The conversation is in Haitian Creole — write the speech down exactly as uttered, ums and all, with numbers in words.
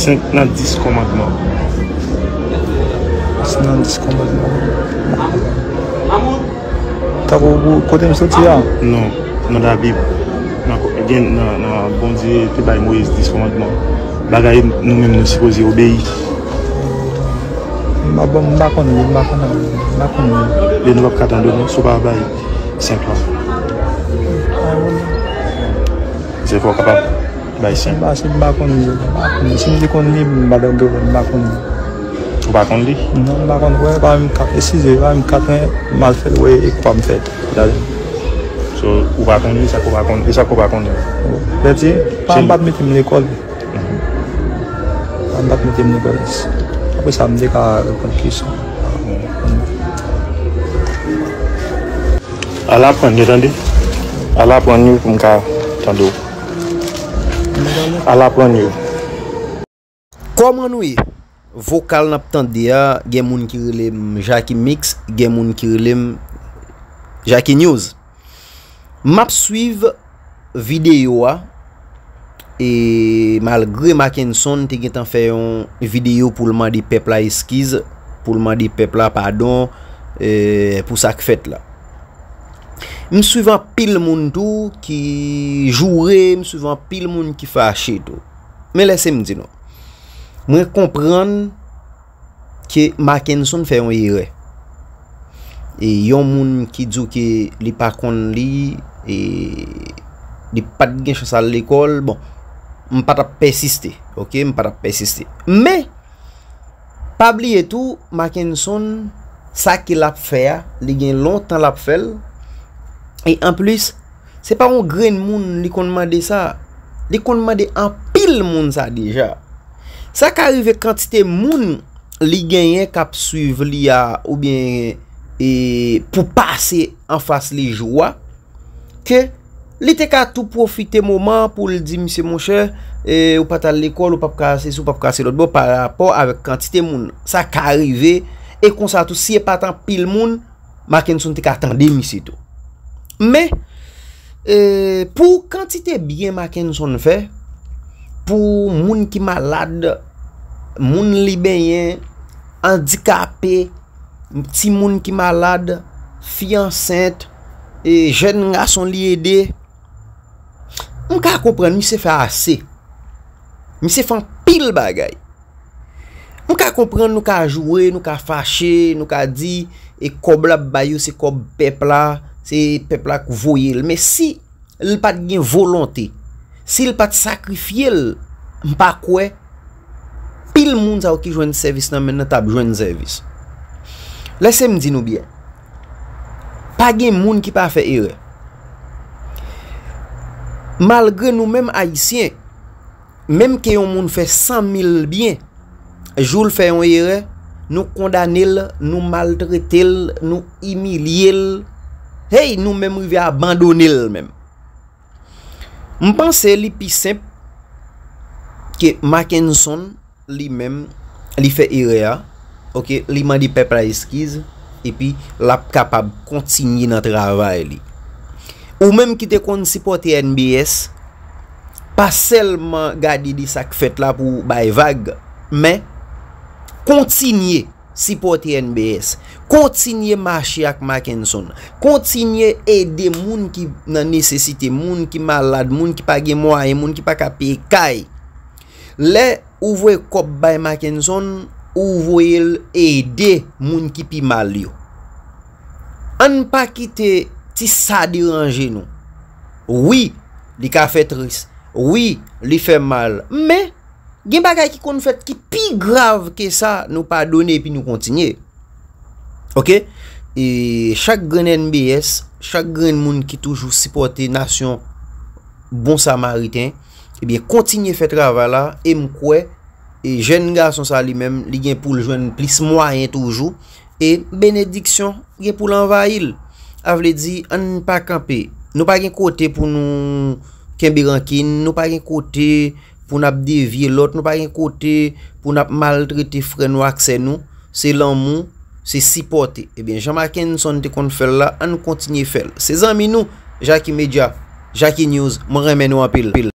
Senk nan dis kòmandman. Senk nan dis kòmandman. Tankou pou kote m soti a? Non, nan Labib. Nan, gen, nan, nan Bondye te bay Moyiz dis kòmandman. Bagay nou menm nou sipoze obeyi. M pa, bon, m pa konn li, m pa konn, m pa konn li. Lè nou p ap ka tande nou, si w pa bay senk lan. Se fò w kapab bay senk. M pa, si m pa konn li, m pa konn li. Si m te konn li, m pa t ap bezwen, m pa konn li. Ou pa konn li? Non, m pa konn, wè, pa menm kat, eskize, pa menm kat, men m al fè l, wè, e kwa m fè. Gade. So, ou pa konn li, sa k ou pa konn, e sa k ou pa konn li? Pèdi, pa, m pa t mete m lekòl. An bat mete m nan polis. Apre sa, m te ka reponn kesyon. Al aprann yo, tande. Al aprann yo pou m ka tande w. Al aprann yo. Kòman nou ye? Vokal n ap tande a, gen moun ki rele m Jackie Mix, gen moun ki rele m Jackie News. M ap swiv videyo a, e malgre Mackenson te gentan fè yon videyo pou l mande pèp la eskiz, pou l mande pèp la padon, e, pou sa k fèt la. M swiv anpil moun tou ki joure, m swiv anpil moun ki fache tou. Men lèse m di nou, mwen konprann ke Mackenson fè yon erè. E yon moun ki di w ke li pa konn li, e li pa t gen chans al lekòl, bon, m pa t ap pèsiste, oke? M pa t ap pèsiste. Men, pa bliye tou, Mackenson, sa ke l ap fè a, li gen lontan l ap fè l. E anplis, se pa yon grenn moun li konn mande sa. Li konn mande anpil moun sa deja. Sa ka rive kantite moun li genyen k ap swiv li a, oubyen, e, pou pase anfas li jou a, ke li te ka tou pwofite moman pou l di misye, monchè, e, ou pa t al lekòl, ou p ap ka sesi, ou p ap ka se lòt bò, parapò avèk kantite moun. Sa ka rive, e konsa tou, si e pa t anpil moun, Mackenson te ka tande misye tou. Men, e, pou kantite byen Mackenson fè, pou moun ki malad, moun li benyen, andikape, timoun ki malad, fi ansent, e, jèn gason li ede, m ka konprann misye fè ase. Misye fè anpil bagay. M ka konprann nou ka joure, nou ka fache, nou ka di, e kòb l ap bay yo, se kòb pèp la, se pèp la k voye l. Men si l pa t gen volonte, si l pa t sakrifye l, m pa kwè pil moun sa yo ki jwenn sèvis nan men l nan t ap jwenn sèvis. Lèse m di nou byen, pa gen moun ki pa fè erè. Malgre nou menm Ayisyen, menm ke yon moun fè san mil byen, jou l fè yon erè, nou kondane l, nou maltrete l, nou imilye l, hey, nou menm rive abandone l menm. M panse li pi senp ke Mackenson li menm, li fè erè a, oke, li mande pèp la eskiz, epi l ap kapab kontinye nan travay li. Ou menm ki te konn sipòte N B S, pa sèlman gade de sa k fèt la pou w bay vag, men kontinye sipòte N B S. Kontinye mache ak Mackenson. Kontinye ede moun ki nan nesesite, moun ki malad, moun ki pa gen mwayen, moun ki pa ka peye kay. Lè ou voye kòb bay Mackenson, ou voye l ede moun ki pi mal yo. Ann pa kite ti sa deranje nou. Wi, li ka fè tris. Wi, li fè mal. Men, gen bagay ki konn fèt ki pi grav ke sa, nou padone epi nou kontinye. Oke? E chak grenn N B S, chak grenn moun ki toujou sipòte nasyon Bon Samariten, ebyen, kontinye fè travay la, e m kwè, e jèn gason sa li menm, li gen pou l jwenn plis mwayen toujou, e benediksyon gen pou l anvayi l. A vle di, ann pa kanpe. Nou pa gen kote pou nou kenbe rankin, nou pa gen kote pou n ap devye lòt, nou pa gen kote pou n ap maltrete frè nou ak sè nou. Se lanmou, se sipòte. Ebyen, jan Mackenson te konn fè l la, ann kontinye fè l. Se zanmi nou, Jackie Media, Jackie News, mwen renmen nou anpil.